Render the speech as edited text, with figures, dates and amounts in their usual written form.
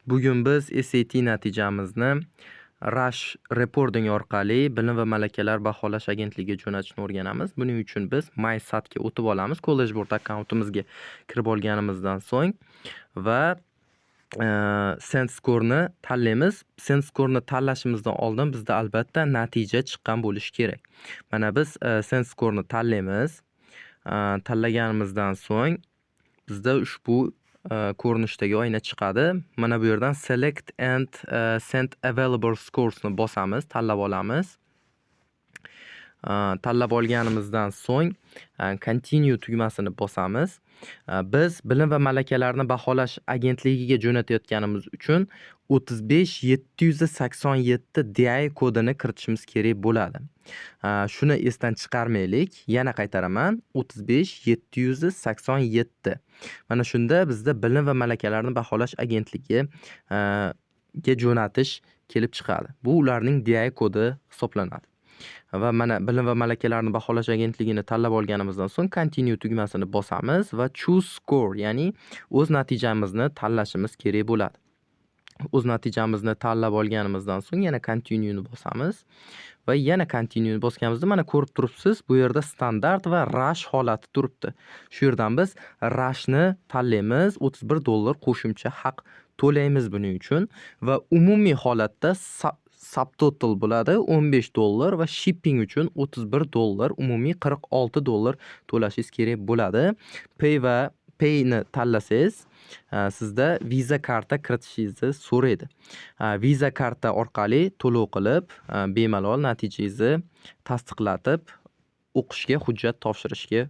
Bugun biz SAT natijamizni Rush Reporting orqali Bilim va malakalar baholash agentligiga jo'natishni o'rganamiz. Buning uchun biz MySATga o'tib olamiz. College Board akkauntimizga kirib olganimizdan so'ng va Send Score'ni tanlaymiz. Send Score'ni tanlashimizdan oldin bizda albatta natija chiqqan bo'lishi kerak. Mana biz Send Score'ni tanlaymiz. Tanlaganimizdan so'ng bizda ushbu ko'rinishdagi oyna chiqadi. Mana bu yerdan Select and Send Available Scores'ni bosamiz, tanlab olamiz. Tanlab olganimizdan so'ng Continue tugmasini bosamiz. Biz Bilim va malakalarni baholash agentligiga jo'natayotganimiz uchun 35787 DI kodini kiritishimiz kerak bo'ladi. Shuni esdan chiqarmaylik. Yana qaytaraman: 35787. Mana shunda bizda Bilim va malakalarni baholash agentligi ga jo'natish kelib chiqadi. Bu ularning DI kodi hisoblanadi. Va mana Bilim va malakalarni baholash agentligini tanlab olganimizdan so'ng Continue tugmasini bosamiz va Choose Score, ya'ni o'z natijamizni tanlashimiz kerak bo'ladi. O'z natijamizni tanlab olganimizdan so'ng yana Continue'ni bosamiz va yana Continue'ni bosganimizda, mana, ko'rib turibsiz, bu yerda standart va Rush holati turibdi. Shu yerdan biz Rushni tanlaymiz, 31 dollar qo'shimcha haq to'laymiz buning uchun va umumiy holatda subtotal bo'ladi 15 dollar va shipping uchun 31 dollar, umumiy 46 dollar to'lashingiz kerak bo'ladi. Pay va Payni tanlasangiz, sizda Visa karta kiritishingizni so'raydi. Visa karta orqali to'lov qilib, bemalol natijangizni tasdiqlatib, o'qishga hujjat topshirishga